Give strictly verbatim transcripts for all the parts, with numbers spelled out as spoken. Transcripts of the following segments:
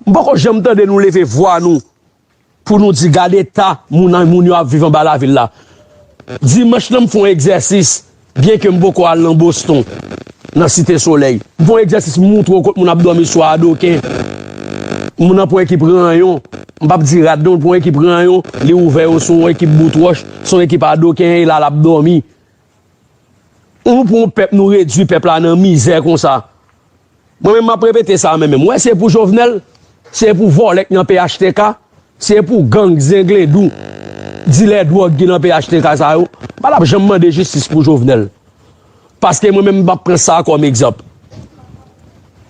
M poko janm tande nou leve vwa nou pou nou di gade eta moun, moun yo ap viv anba lavil la. Dimanch lan m fè yon egzèsis, byenke m poko al nan Boston, nan Site Solèy. M fè yon egzèsis, m moutre w kot moun ap dòmi sou adoken. Moun nan pran ekip ranyon, m p ap di rad non, l pran ekip ranyon, li ouvè yo sou yon ekip bout wòch, sou yon ekip adoken, e la l ap dòmi. Nou pran yon pèp, nou redui pèp la nan mizè konsa. Mwen menm m ap repete sa mwen menm. Ou wè se pou Jovenel, se pou vòlè k nan P H T K, se pou gang, zengledou, dilè dwòg ki nan P H T K sa yo. M pa t ap janm mande jistis pou Jovenel. Paske mwen menm m ap pran sa kòm egzanp.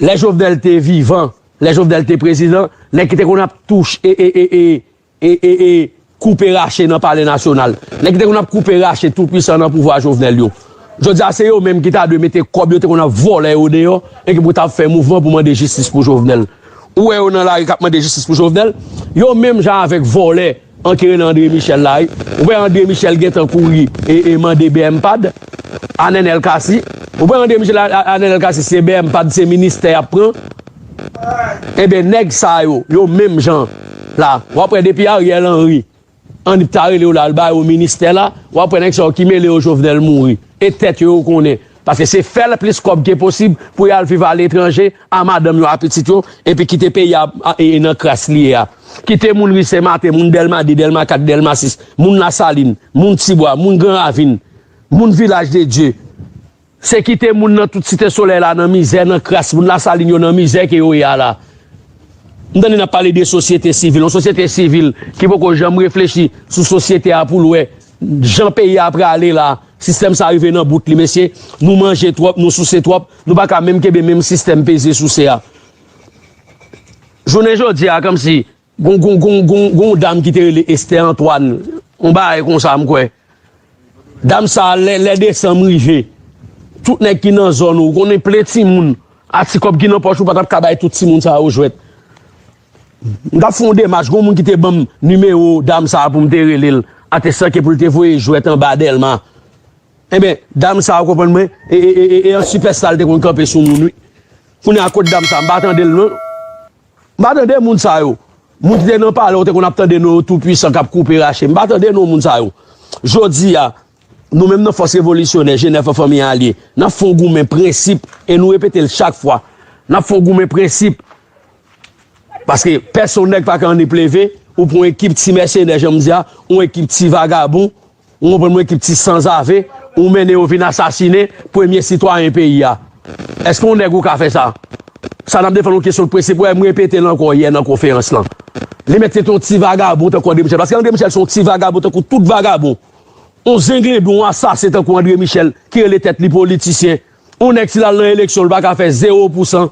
Lè Jovenel te vivan, lè Jovenel te prezidan, nèg ki te konn ap touche e, e, e, e, e, e, e, koupe rache nan Palè Nasyonal. Nèg ki te konn ap koupe rache toupwisan nan pouvwa Jovenel yo. Jodi a, se yo menm ki ta dwe mete kòb yo te konn ap vòlè yo deyò e ki pou ta ap fè mouvman pou mande jistis pou Jovenel. Ou wè yo nan lari k ap mande jistis pou Jovenel? Yo menm jan avèk vòlè an ki rele André Michel la, wi. Ou wè André Michel gentan kouri e, e mande B M pad a Nenel Cassy. Ou wè André Michel a, a, a Nenel Cassy, se B M pad, se ministè y ap pran. Enben, nèg sa yo, yo menm jan la. W ap wè depi Ariel Henry, Anip ta rele yo la, al ba yo ministè la, w ap wè nèg sa yo ki mele yo Jovenel mouri. E tèt yo, yo konnen. Paske se fè l plis kòb ke posib pou y al viv aletranje a madanm yo, a pitit yo, epi kite peyi a, a, e, e nan kras li ye a. Kite moun ri Senmaten, moun Dèlma de, Dèlma kat, Dèlma sis, moun Lasalin, moun Tibwa, moun Gran Ravin, moun Vilaj de Dye. Se kite moun nan tout Site Solèy la nan mizè, nan kras, moun Lasalin yo nan mizè ke yo ye a la. M tande n ap pale de sosyete sivil, yon sosyete sivil ki poko janm reflechi sou sosyete a pou l wè jan peyi a prale la. Sistèm sa rive nan bout li, mesye. Nou manje twòp, nou souse twòp, nou pa ka menm kenbe menm sistèm peze souse a. Jounen jodi a, kòmsi Gon, gon, gon, gon, gon dam ki te rele Esther Antoine. Yon bagay konsa, m kwè. Dam sa, lè, lè desanm rive, tout nèg ki nan zòn ou, ou konnen plen timoun, a ti kòb ki nan pòch ou, pa t ap ka bay tout timoun sa yo jwèt. M t ap fè yon demach, gon moun ki te ban m nimewo dam sa pou m te rele l, atestan ke pou l te voye jwèt anba Dèlma. Enben, dam sa, ou konprann mwen, e, e, e, e, e an sipèsta l te konn kanpe sou moun, wi. Kounye a kot dam sa, m pa tande l, non. M pa tande moun sa yo. Moun ki te nan palè, ou te konn ap tande non yo toupwisan k ap koupe rache. M pa tande non moun sa yo. Jodi a, nou menm nan Fòs Revolisyonè, G nèf an Fanmi Alye, n ap fè yon goumen prensip, e nou repete l chak fwa. N ap fè yon goumen prensip. Paske pèsonn nèg pa ka annik leve, ou pran yon ekip ti mèsenè, jan m di a, yon ekip ti vagabon, ou konprann mwen, ekip ti sanzave, ou mennen yo vin asasinen premye sitwayen peyi a. Èske yon nèg ou ka fè sa? Sa n ap defann yon kesyon de prensip, wè, m repete l ankò yè nan konferans lan. Li mèt se te yon ti vagabon tankou André Michel, paske André Michel se yon ti vagabon tankou tout vagabon. Yon zengledon, yon asasen tankou André Michel, ki rele tèt li politisyen. Yon nèg, si l al nan eleksyon, li pa ka fè zewo pousan.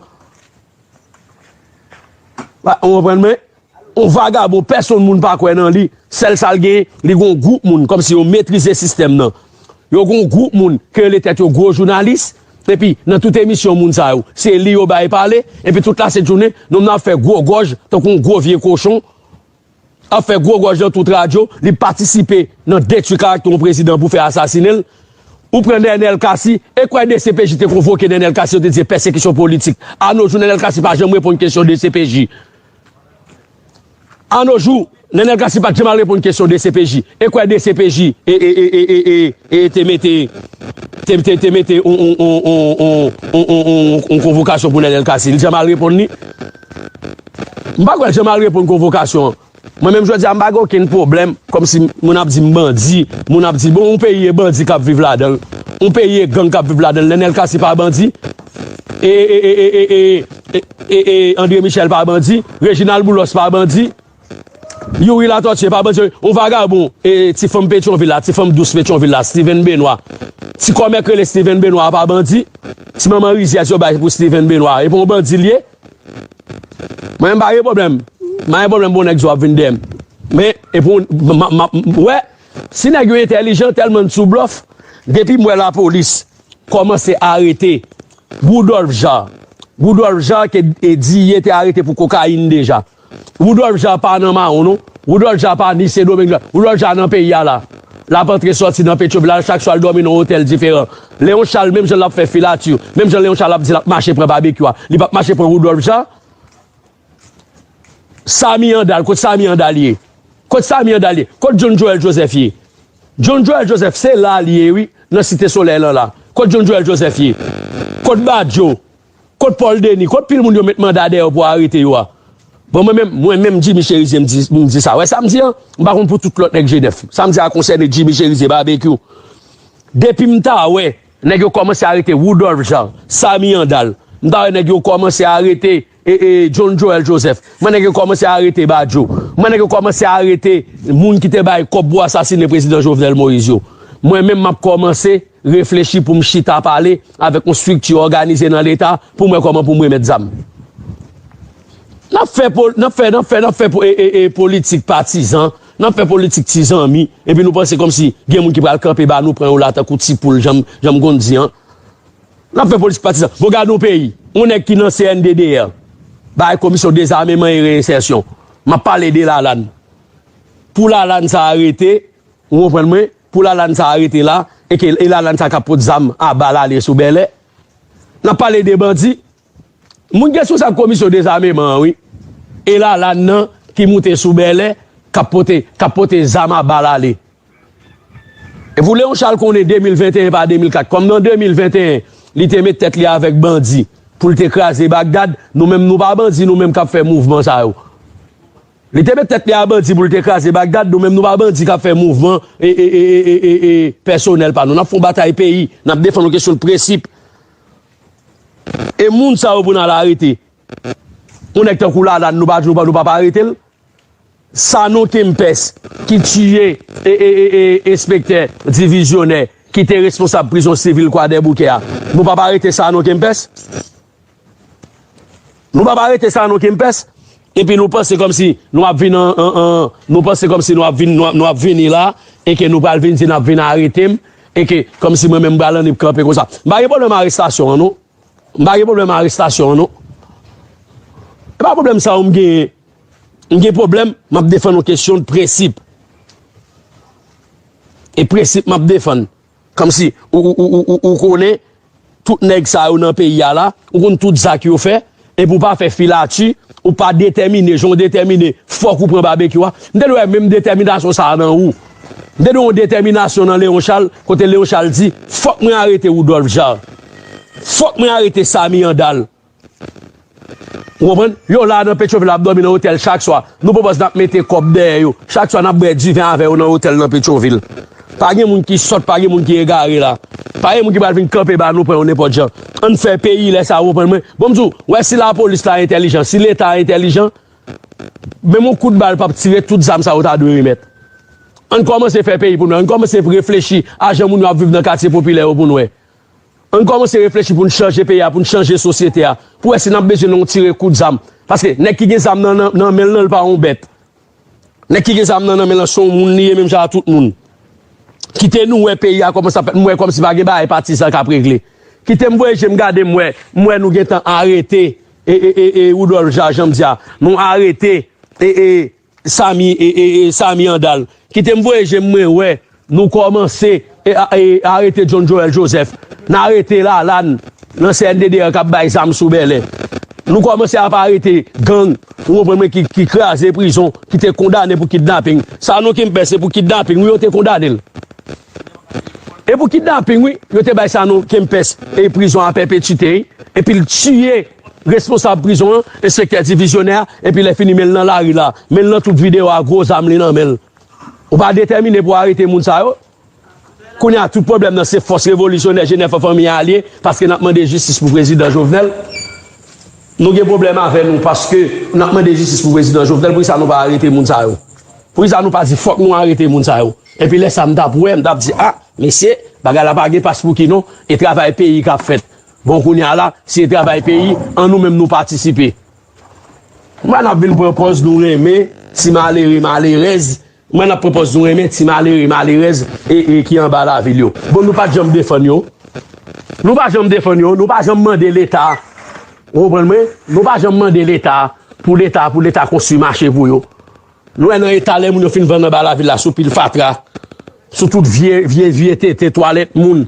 Ou konprann mwen? Yon vagabon, pèsonn moun pa kwè nan li. Sèl sa l genyen, li gon gwoup moun, kòmsi yo metrize sistèm nan. Yo gon gwoup moun ki rele tèt yo gwo jounalis, epi nan tout emisyon moun sa yo, se li yo bay pale, epi tout lasent jounen, nonm nan ap fè gwo gòj, tankou yon gwo vye kochon, ap fè gwo gòj nan tout radyo, li patisipe nan detwi karaktè yon prezidan pou fè asasinen l. Ou pran Nenel Cassy, e kwè D C P J te konvoke Nenel Cassy, yo te di se pèsekisyon politik. A no jou, Nenel Cassy pa janm reponn kesyon D C P J. A no jou, Nenel Cassy pa t janm al reponn kesyon D C P J. E kwè D C P J e, e, e, e, e, e, e te mete, te, te, te mete yon, yon, yon konvokasyon pou Nenel Cassy. Li janm al reponn li? M pa kwè l janm al reponn konvokasyon an. Mwen menm jodi a, m pa gen okenn pwoblèm, kòmsi moun ap di m bandi, moun ap di, bon, yon peyi e bandi k ap viv ladan l, yon peyi e gang k ap viv ladan l, Nenel Cassy pa bandi, e, e, e, André Michel pa bandi, Reginald Boulos pa bandi, Youri Latortue pa bandi, yon vagabon, e, ti fanm Petyonvil la, ti fanm dous Petyonvil la, Steven Benoît, ti kòmè k rele Steven Benoît pa bandi, ti manman rizyèz yo bay pou Steven Benoît, e pa yon bandi l ye? Mwen menm pa gen pwoblèm. M pa gen pwoblèm pou nèg di w ap vin dèyè m. Men, e pou, m, m, m, m, wè, si nèg yo entèlijan tèlman n sou blòf, depi m wè lapolis kòmanse arete Woodolphe Jaar. Woodolphe Jaar ke, e, Diye te arete pou kokayin deja. Woodolphe Jaar pa nan mawon, non. Woodolphe Jaar pa ni Sendomeng la. Woodolphe Jaar nan peyi a la. L ap antre sòti nan Petyonvil la, chak swa l dòmi nan yon otèl diferan. Léon Charles, menm jan l ap fè filati, menm jan Léon Charles ap di l ap mache pran Babekyou a, li p ap mache pran Woodolphe Jaar. Samy Andal, kot Samy Andal ye? Kot Samy Andal ye? Kot John Joel Joseph ye? John Joel Joseph, se la li ye, wi, nan Site Solèy lan la. Kot John Joel Joseph ye? Kot Badio? Kot Paul Denis? Kot pil moun yo met manda dèyè yo pou arete yo a? Bon, mwen menm, mwen menm, Jimmy Chérizier, m di, m di sa. Wè sa m di an? M pa konn pou tout lòt nèg G nèf. Sa m di a konsène Jimmy Chérizier, Babekyou. Depi m ta wè nèg yo kòmanse arete Rudolph Jean, Samy Andal, m ta wè nèg yo kòmanse arete e, e, John Joel Joseph. Mwen nèg yo kòmanse arete Badio. Mwen nèg yo kòmanse arete moun ki te bay kòb pou asasinen prezidan Jovenel Moïse yo. Mwen menm m ap kòmanse reflechi pou m chita pale avèk yon estrikti òganize nan Leta pou m wè kòman pou m remèt zam. N ap fè, n ap fè, n ap fè, n ap fè e, e, e, politik patizan, n ap fè politik ti zanmi, epi nou panse kòmsi gen moun ki pral kanpe ba nou, pran yo la tankou ti poul, jan m, jan m konn di an. N ap fè politik patizan. Bon, gade yon peyi, yon nèg ki nan C N D D R, bay Komisyon Dezameman e Reyensèsyon. M ap pale de Lalann. Pou Lalann sa arete, ou konprann mwen? Pou Lalann sa arete la, e ke e Lalann sa k ap pot zam a bal ale sou Bèlè. N ap pale de bandi. Moun ki responsab Komisyon Dezameman an, wi. E Lalann nan ki moute sou Bèlè, k ap pote, k ap pote zam a bal ale. E pou Leon Charles konnen de mil venteyen pa de mil kat, kòm nan de mil venteyen, li te met tèt li avèk bandi pou l te kraze Bagdad, nou menm nou pa bandi, nou menm k ap fè mouvman sa yo. Li te met tèt li a bandi pou l te kraze Bagdad, nou menm nou pa bandi k ap fè mouvman e, e, e, e, e, e, e pèsonèl pa nou. N ap fè yon batay peyi, n ap defann yon kesyon de prensip. E moun sa yo pou n al arete. Yon nèg tankou Lalann, nou pa, nou pa, nou pa, pa arete l. Sanon Kempès, ki tiye e, e, e, e, enspektè divizyonè, ki te responsab prizon sivil Kwadèboukè a. Nou pa, pa arete Sanon Kempès. Nou pa, pa arete Sanon Kempès. Epi nou panse kòmsi nou ap vin an, an, an, nou panse kòmsi nou ap vin, nou ap, nou ap vini la, e ke nou pral vin di n ap vin arete m, e ke kòmsi mwen menm m pral annik kanpe konsa. M pa gen pwoblèm arestasyon an, non. M pa gen pwoblèm arestasyon an, non. E pa pwoblèm sa yo m genyen. M gen pwoblèm, m ap defann yon kesyon de prensip. E prensip m ap defann. Kòmsi ou, ou, ou, ou, ou, ou konnen tout nèg sa yo nan peyi a la, ou konn tout zak yo fè, epi ou pa fè filati, ou pa detèmine, jan w detèmine, fòk ou pran Babekyou a. M te dwe wè menm detèminasyon sa a nan ou. M te dwe yon detèminasyon nan Leon Charles, kote Leon Charles di, fòk mwen arete Rudolph Jean. Fòk mwen arete Samy Andal. Ou konprann? Yo la nan Petyonvil ap dòmi nan otèl chak swa. Nou pwopòz n ap mete kòb dèyè yo. Chak swa n ap bwè diven avè yo nan otèl nan Petyonvil. Pa gen moun ki sòt, pa gen moun ki egare la. Pa gen moun ki pral vin kanpe ba nou pran yo nenpòt jan. Ann fè peyi lè sa, ou konprann mwen? Bon, m di w, wè si lapolis la entèlijan, si Leta a entèlijan, menm yon kout bal p ap tire, tout zam sa yo ta dwe remèt. Ann kòmanse fè peyi pou nou wè. Ann kòmanse reflechi a jan moun yo ap viv nan katye popilè yo pou nou wè. Ann kòmanse reflechi pou n chanje peyi a, pou n chanje sosyete a. Pou wè si n ap bezwen nan yon tire kout zam. Paske nèg ki gen zam nan, nan, nan men l lan, l pa yon bèt. Nèg ki gen zam nan, nan men l lan, se yon moun li ye, menm jan a tout moun. Kite nou wè peyi a kòman sa fèt, m wè kòmsi pa gen bagay patizan k ap regle. Kite m voye je m gade, m wè, m wè nou gentan arete e, e, e, e Rudolph Jean, jan m di a. Nou arete e, e, Samy, e, e, e, Samy Andal. Kite m voye je m, mwen wè nou kòmanse e, a- e, arete John Joel Joseph. N arete Lalann nan C N D D R k ap bay zam sou Bèlè. Nou kòmanse ap arete gang, ou konprann mwen, ki, ki kraze prizon, ki te kondane pou kidnaping. Sanon Kempès se pou kidnaping, wi, yo te kondane l. E pou kidnaping, wi, yo te bay Sanon Kempès e prizon a pèpetite, wi. Epi l tiye responsab prizon an, enspektè divizyonè a, epi lè fini men l nan lari la, men l nan tout videyo a, gwo zam li nan men l. Ou pa detèmine pou arete moun sa yo? Kounye a, tout pwoblèm nan se fòs revolisyonè G nèf an fanmi a li ye, paske n ap mande jistis pou prezidan Jovenel. Nou gen pwoblèm avè nou paske n ap mande jistis pou prezidan Jovenel, poukisa nou pa arete moun sa yo? Poukisa nou pa di fòk nou arete moun sa yo? Epi lè sa m t ap wè, m t ap di, a, mesye, bagay la pa gen pas pou ki non, e travay peyi k ap fèt. Bon, kounye a la, si e travay peyi, an nou menm nou patisipe. Mwen n ap vin pran pòz nou renmen ti malere, malerèz. Mwen n ap pran pòz nou renmen ti malere, malerèz e, e ki anba lavil yo. Bon, nou pa t janm defann yo. Nou pa janm defann yo, nou pa janm mande Leta. Ou konprann mwen? Nou pa janm mande Leta pou Leta, pou Leta konstwi mache pou yo. Nou wè nan eta lè moun yo fin vann anba lavil la sou pil fatra, sou tout vye, vye, vye tete twalèt moun.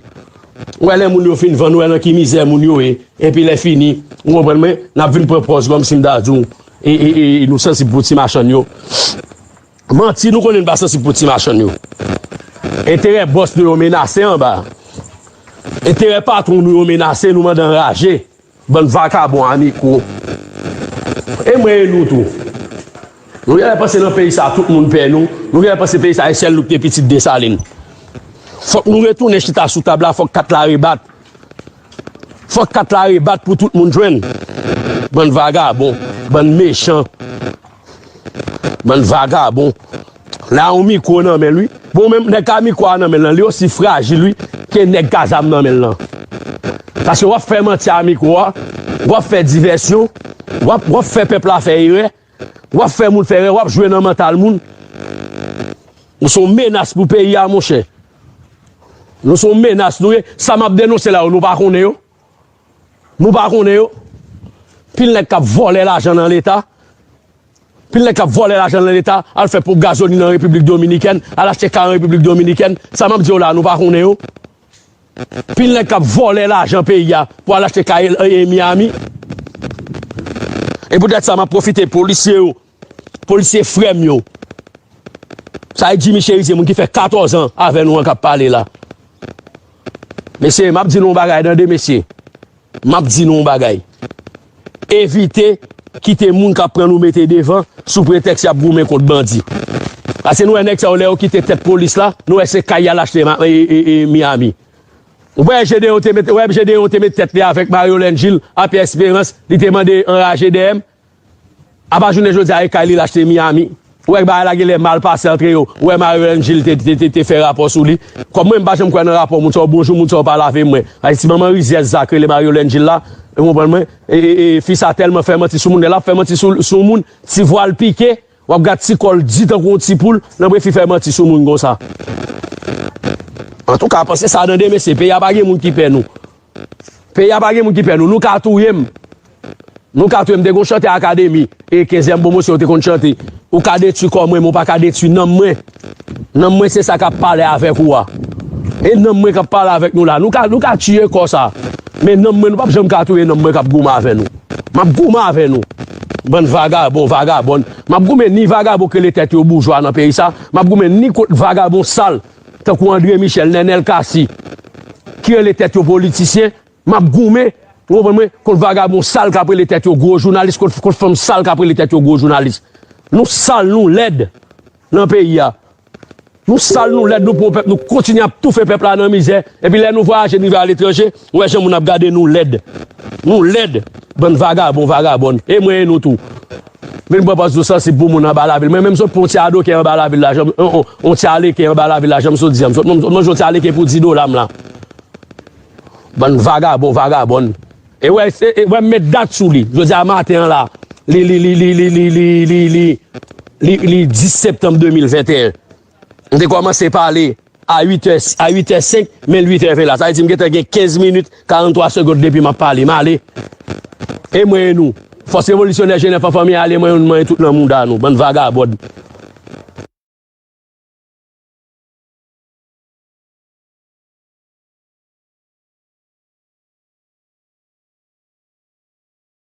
Ou wè lè moun yo fin vann, ou wè nan ki mizè moun yo ye. Epi lè fini, ou konprann mwen, n ap vin pran pòz kòmsi m ta di w, e, e, e, e nou sansib pou ti machann yo. Manti, nou konnen n pa sansib pou ti machann yo. Enterè bòs nou yo menase anba. Enterè patwon nou yo menase, nou mande anraje. Bann vakabon a mikwo. E mwen e nou tou. Nou genlè panse nan peyi sa tout moun pè nou. Nou genlè panse peyi sa e sèl nou ki te pitit Desalin. Fòk nou retounen chita sou tab la, fòk kat la rebat. Fòk kat la rebat pou tout moun jwenn. Bann vagabon, bann mechan, bann vagabon. La yon mikwo nan men l wi. Bon, menm nèg ka mikwo a nan men l lan, li osi frajil wi ke nèg ka zam nan men l lan. Paske w ap fè manti a mikwo a, w ap fè divèsyon, w ap, w ap fè pèp la fè erè, w ap fè moun fè erè, w ap jwe nan mantal moun. Nou se yon menas pou peyi a, monchè. Nou se yon menas, nou ye. Sa m ap denonse la yo, nou pa konnen yo. Nou pa konnen yo. Pil nèg k ap vòlè lajan nan Leta. Pil nèg k ap vòlè lajan nan Leta, al fè ponp gazolin an Repiblik Dominikèn, al achte kay an Repiblik Dominikèn. Sa m ap di yo la, nou pa konnen yo. Pil nèg k ap vòlè lajan peyi a pou al achte kay e, e Miami. E poutèt sa, m ap pwofite polisye yo, polisye frè m yo. Sa e Jimmy Cherizier, moun ki fè katòz an avè nou an k ap pale la. Mesye, m ap di nou yon bagay, tande, mesye. M ap di nou yon bagay. Evite kite moun k ap pran nou mete devan sou pretèks y ap goumen kont bandi. Paske nou wè nèg sa yo, lè yo kite tèt polis la, nou wè se kay y al achte ma- e, e, e, Miami. Ou wè Gedeon te met, ou wè Gedeon te met tèt li avèk Mario Lengil, a Pierre Espérance, li te mande anraje dèyè m. Apa jounen jodi a e kay li l achte Miami. Ou wè bagay la genlè mal pase antre yo. Ou wè Mario Lengil te, te, te, te fè rapò sou li. Kòm mwen, m pa janm kwè nan rapò moun sa yo, bonjou moun sa yo pa lave mwen. Ay, ti manman rizyèz sa k rele Mario Lengil la, ou konprann mwen? E, e, e, fi sa tèlman fè manti sou moun, lè l ap fè manti sou, sou moun, ti vwa l pike, w ap gad ti kò l di tankou yon ti poul, nan bref, li fè manti sou moun konsa. Antouka, panse sa tande, mesye, peyi a pa gen moun ki pè nou. Peyi a pa gen moun ki pè nou. Nou ka touye m. Nou ka touye m. Te gon chantè akademi, e kenzyèm pwomosyon yo te konn chante. Ou ka detwi kò mwen, men ou pa ka detwi nanm mwen. Nanm mwen se sa k ap pale avèk ou a. E nanm mwen k ap pale avèk nou la. Nou ka, nou ka tiye kò sa. Men nanm mwen, nou p ap janm ka touye nanm mwen k ap goumen avè nou. M ap goumen avè nou. Bann vagabon, vagabòn. M ap goumen ni vagabon ki rele tèt yo boujwa nan peyi sa. M ap goumen ni kont vagabon sal, tankou André Michel, Nenel Cassy, ki rele tèt yo politisyen. M ap goumen, ou konprann mwen, kont vagabon sal k ap rele tèt yo gwo jounalis, kont, kont fanm sal k ap rele tèt yo gwo jounalis. Nou sal, nou lèd nan peyi a. Nou sal, nou lèd, nou pran pèp, nou kontinye ap toufe pèp la nan mizè. Epi lè nou vwayaje, nou rive aletranje, ou wè jan moun ap gade nou lèd. Nou lèd, bann vagabon, vagabòn. E mwen e nou tou. Vin pran pòz nou sansib pou moun anba lavil. Mwen menm sot pran yon ti adoke anba lavil la, jan m, on, on, on ti aleke anba lavil la, jan m sot di a. M sot, m, m manje yon ti aleke pou di dola m la. Bann vagabon, vagabòn. E wè, e, e wè m met dat sou li. Jodi a maten an la, li, li, li dis septanm de mil venteyen. M te kòmanse pale a uit è, a uit è senk, men l uit è ven la. Sa vle di m gentan gen kenz minit, karanntwa segonn depi m ap pale. M ale. E mwen e nou. Fòs revolisyonè Jenèf an fanmi ale, mwen, mwen tout nan mouda nou. Bann vagabòn.